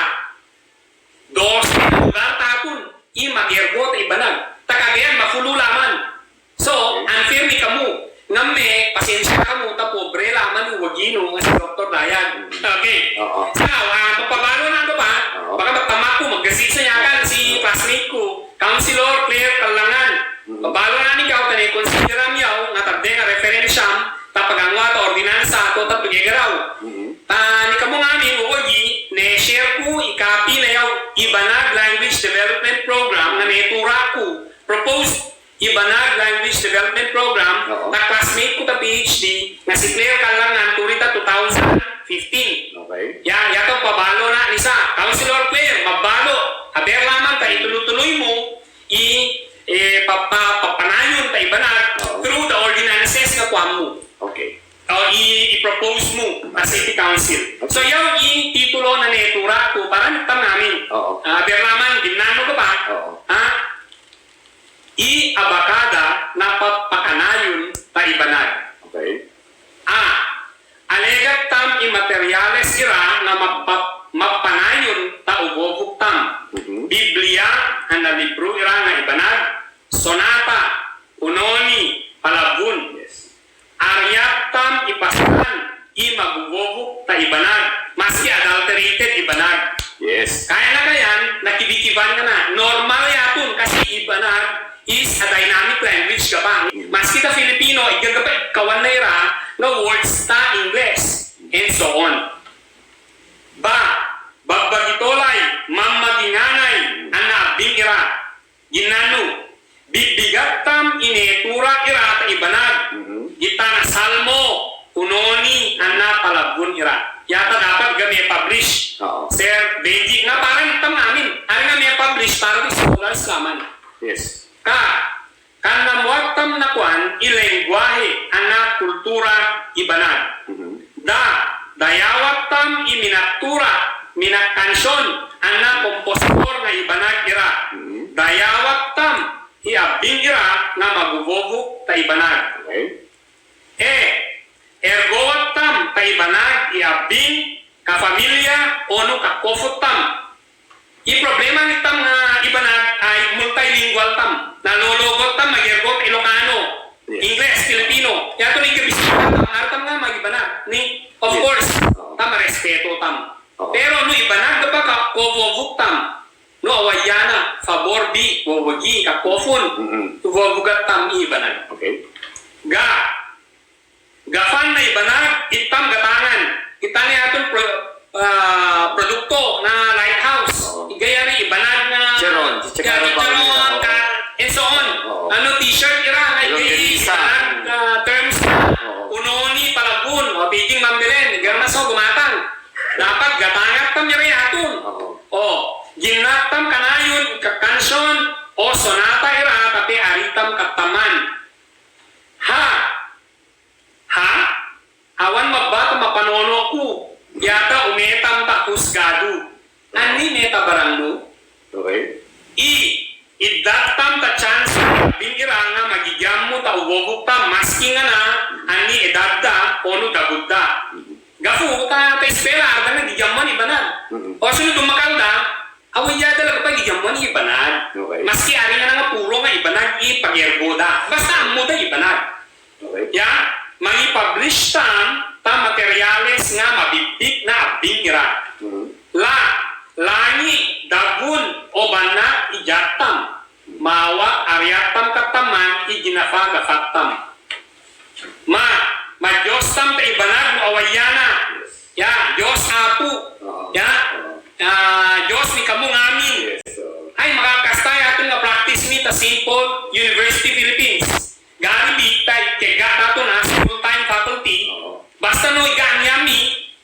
dose na lugar ta aton i magergo ta ibanag. Ta Cagayan mafulu lamang. So, unfair ni kamo. Nga me, pasensya kamo, ta pobre lamang i wagi no, nga si Doktor Dayag. Okay. Oo. So, ah, papabalo na ko ba? Oo. Baka magtama ko, maggasisa niyan kan si classmate ko. Councilor Claire Calangan. Mm. Pabalo na ni kaw ta ne-consider am yaw nga ta deng a referensyam ta paganwa ta ordinansa ato ta pagegeraw. Mm. Ta ni kamo ngamin wawagi, ne-share ko i copy na yaw Ibanag Language Development Program nga netura ko, proposed Ibanag Language Development Program, oo, ta classmate ko ta P H D nga si Claire Calangan, tori ta two thousand fifteen. Okay. Ya, ya ta pabalo na ni sa. Councilor Claire, mabalo. Aber lamang ta ituloy-tuloy mo i, eh, pa-, pa-, papanayun ta ibanag, oo, through the ordinances nga kuan mo. Okay. O, i, i-propose mo a City Council. Okay. So, yaw i titulo na netura ko para tam ngamin. Oo. Ah, aber lamang, giyanan ko ba? Oo. Ha? I abakada na pa-, pakanayun ta ibanag. Okay. A, alegat tam i materyales ira na mapa-, mapanayun ta ubobuk tam. Mhm. Biblia, ana libru ira nga ibanag, sonata, unoni, palabun. Yes. Aryat tam i pasaran i magubobuk ta ibanag, maski adulterated ibanag. Yes. Kayan na kayan, na kibikiban ka na. Normal ya tun, kasi ibanag is a dynamic language ka ba. Mm. Maski ta Filipino, igagabaikawan na ira nga words ta Ingles, and so on. Ba, bagbagi tolay, mamaginganay, ana abing ira. Giyanan no, bibigat tam i netura ira ta ibanag. Mhm. Giyai na salmo, unoni, ana palabun ira. Ya ta dapat ga me-publish. Oo. Sir Benji, nga para tam amin. Ari nga me-publish, para di scholars lamang. Yes. Ka, kanamuat tam na kuan i lengguwahe ana kultura ibanag. Mhm. Da, dayawat tam i minatura, minakansyon, ana kompositor nga ibanag ira. Mhm. Dayawat tam i abing ira nga magubobuk ta ibanag. Okay. E, ergowat tam ta ibanag i abing kafamilya onu kakofot tam. I problema ni tam nga ibanag ay multilingual tam. Na lologot tam magergo ta Ilokano, yes, Ingles, Filipino. Ya tun i kabisita tam, ara tam nga magibanag. Ni, of, yes, course, tam marespeto tam. Oo. Pero nu ibanag da ba ka kowowok tam. Nu awayana, fabor bi, wowagi, ka kofon. Mm-mm. Wowok tam ibanag. Okay. Ga. Gafan na ibanag, itam gatangan. Ita ni atun pro-, ah, produkto na lighthouse. Oo. Iga yari ibanag na. Chicharon, ya, chicharon, chicharon, oo, ka, and so on. Oo. Ano, t-shirt ira, na iga ibanag na terms. Oo. Unoni, palabon, o, pwedeng mambelen, iga na so gumatang. Dapat gatangan tam ira atun. Oo. O, ginatam kanayon, ka kansion, o sonata ira, tapi ari tam kataman. Ha, ha, awan mabata mapanono ku, yata umetam ta husgadu. Ani meta barang nu? Okay. I, idatam ta chance, bing ira nga magigiammu ta uwowok ta maski nga na, ani edad da, onu daguda. Gafu, ta, ta eskuela, arda nga gigiammuan ibanag. Mm-mm. O sunu dumakal da, Awa, iya da lagi pagigiammuan ibanag. Okay. Maski ari nga nanga puro nga ibanag i pagergo da. Basta ammu da ibanag. Okay. Ya, mangi-publish tam ta materyales nga mabibit na abing ira. Hmm. La, langi, dagun, o bana, ijatam. Mawak ariyatam kataman i ginafa-gafatam. Ma, madiyos tam ta ibanag nu awayana. Ya, Diyos Apo. Oo. Ya. Oo. Ah, Diyos ni kamu ngamin. Yes, oo. Ay, makakasta ya atun nga practice mi ta Saint Paul University, Philippines. Gari bita i kega tatun as full-time faculty. Oo. Basta no iga aniyan mi,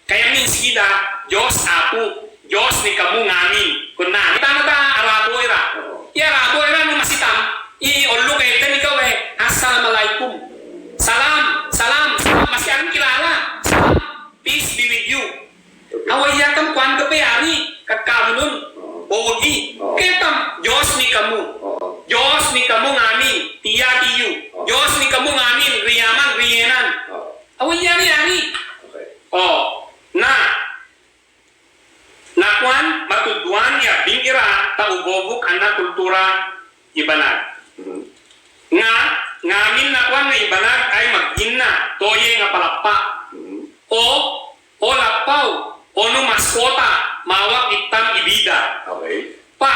Kaya mi sida, Diyos Apo, Diyos ni kamu ngamin. Kuna, tana ta Arabo ira. Oo. I Arabo ira no masitam, i oluk ede ni kawe, Assalamualaikum. Salam, salam, salam, masi aden kilala. Salam, peace be with you. Awa iya tam kuan kepe ari, kakabulun, oo, wowagi. Oo. Ketam, Diyos ni kamu. Oo. Diyos ni kamu ngamin, tiya tiyu. Oo. Diyos ni kamu ngamin, riyaman, riyenan. Oo. Awa iya ni ari. Okay. O, na, na kuan matuduan ya bing ira ta uwowok anak kultura ibanag. Mhm. Nga, ngamin na kuan nga ibanag ay magina, toye nga palapa. Mhm. O, o lapaw, onu maskota, mawak itam ibida. Okay. Pa,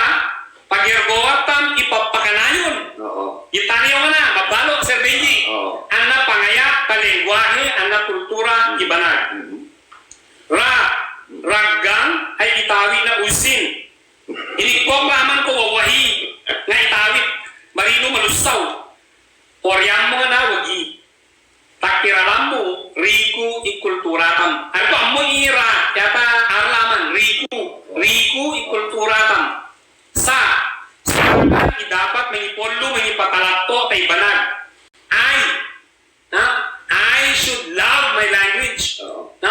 pagergowa tam i papakanayon. Oo. Itani yo mana, mabalo, Sir Benji. Oo. Ana pangaya, ta lengguwahe, ana kultura, hmm, ibanag. Hmm. Ra, raggang, ay itawi na usin. Inikok laman ko wawahi, nga itawi, marino malusaw. Oriyan mo nga na wagi. Takiralan mo, riku i kultura tam. Ay ko ammo ira, yata arlaman, riku, riku i kultura tam. Sa, sa i dapat mangipollo, mangipatalappo, ta ibanag. Ay, na, I should love my language. Oo. Na,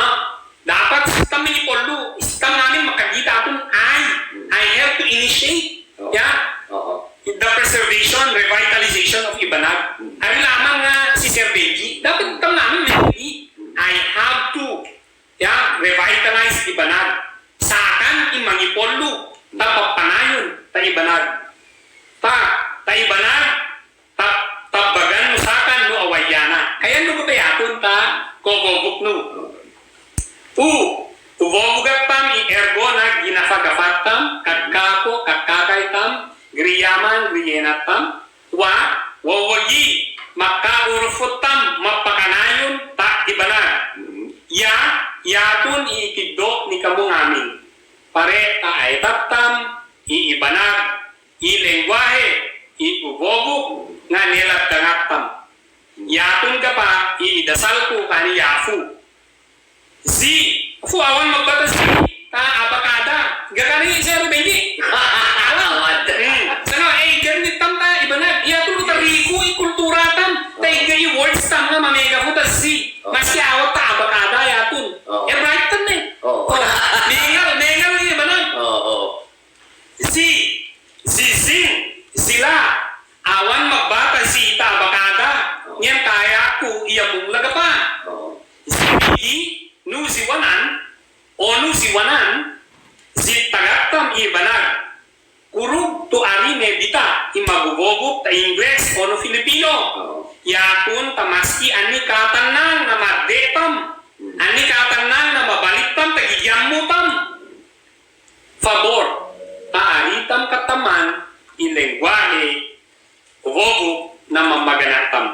dapat sitam mangipollo, sitam namin makagita atun ay. Hmm. I have to initiate. Oo. Ya? Oo. The preservation, revitalization of Ibanag. Hmm. Ari lamang nga si Sir Benji, dapat sitam namin mangipollo. Hmm. I have to, ya, revitalize Ibanag. Sakan i mangipollo, ta papanayon, ta Ibanag. Ta, ta Ibanag, Ta, tabagan nu sakan nu awayana. Kayan nu ko pe atun ta kowowok nu. U, uwowok tam i ergo na ginafagafa tam, kakako, kakakay tam, griyaman, griyenat tam. Wa, wawagi, makaurufot tam, mapakanayon, ta Ibanag. Ya, yatun i ikiddo ni kamu ngamin. Pare ta aedat tam, i Ibanag, i lengguwahe, i uwowok, nga nelad dangat tam. Yatun kapa, i dasal ku kani yafu. Zi, fu awan magbata zi, ta abakada. Ga kani Sir Benji. Awan. Hmm. Sanga, e, igan ni tam ta Ibanag. Yatun ta riku i kultura tam. Ta iga i words tam nga mamega fu ta zi. Oh. Maski awan ta abakada yatun. Oh. E, bright tam e. Oh. Oh. Mengal, mengal i Ibanag. Oh, oh. Zi, zizing, zila, awan magbata zi ta abakada, ngen kaya ku iya mung lagapa. Zibigi, nu ziwanan, onu ziwanan, zi tagat tam i Ibanag. Kurug tu ari mebita, i maguwowok ta Ingles, onu Filipino. Yatun ta maski ani katanang na made tam. Ani katanang na mabalik tam, ta gigiammu tam. Fabor, ta aritam kataman i lengguwahe wowo na mamagana tam.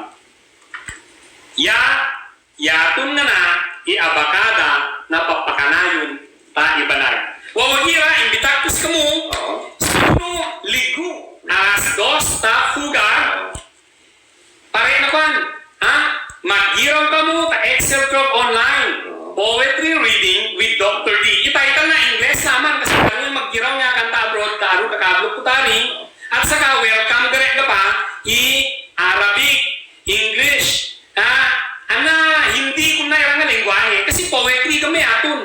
Ya, yatun ngana i abakada na papakanayon ta ibanag. Wowo ira, imbitar ku si kamu, oo, Sabado, Linggo, alas dos ta fugar, oo, pare na kuan, ha? Maggiraw kamu ta Excel twelve online. Poetry reading with Doctor D. I title na Ingles naman kasi aru maggiraw nga kan ta abroad, ka aru kakablok ku tari. At saka welcome gere gapa i Arabic, English, ha? Ana Hindi, kumna ira nga lengguwahe. Kasi poetry kami atun.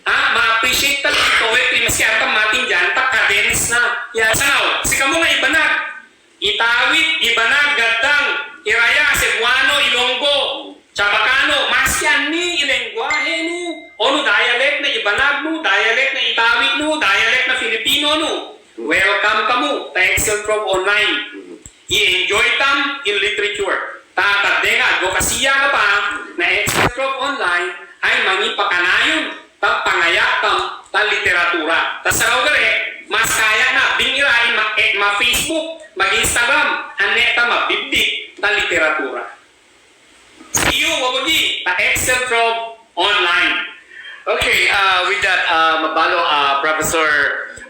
Ha? Ma-appreciate ta i poetry, maski aru ta matin diyan, ta cadence na. Ya, sangkaw, si kamu nga ibanag. Itawit, ibanag, gaddang, iraya, Cebuano, Ilonggo, Chavacano, maski ani i lengguwahe nu, o nu dialect na ibanag nu, dialect na itawit nu, dialect na Filipino nu. Welcome kamu ta Excel twelve online. I-enjoy tam i literature. Ta, ta denga advokasiya kapa na Excel twelve online, ai mangi pakanayon ta pangayat tam ta literatura. Ta saraw gere, mas kaya na bing ira i ma, e, ma-Facebook, mag-Instagram, ane ta mabibig ta literatura. See you, wawagi, ta Excel twelve online. Okay, ah, with that, ah, mabalo, ah, Professor,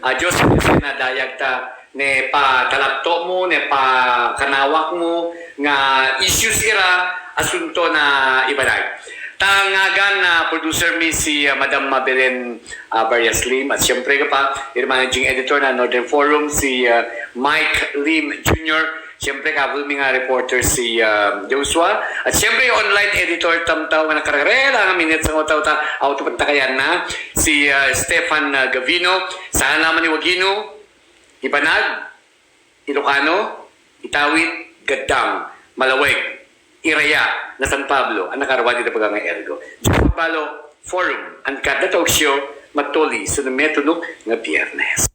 ah, Joseph, na dayag ta ne patalabto mu, ne pakanawak mu nga issues ira asunto na ibanag. Ta ngagan na producer mi si, ah, Madam Belen, ah, Barrias Lim, at siyempre kapa, i managing editor na Northern Forum, si, ah, Mike Lim Junior, siyempre kabul mi nga reporter si, ah, Joshua, at siyempre online editor tamtaw nga nakararela nga minit sa ngotaw ta, awto pantakayan na, si, ah, Stefan, ah, Gavino, sana naman i wagi nu, ibanag, Ilokano, itawit, gaddang, malaweg, iraya, na San Pablo, a nakarawadi da pagangan Ergo. Diyos Pabalo Forum, an Katda Talk Show, matoli so nametunok nga Biyernes.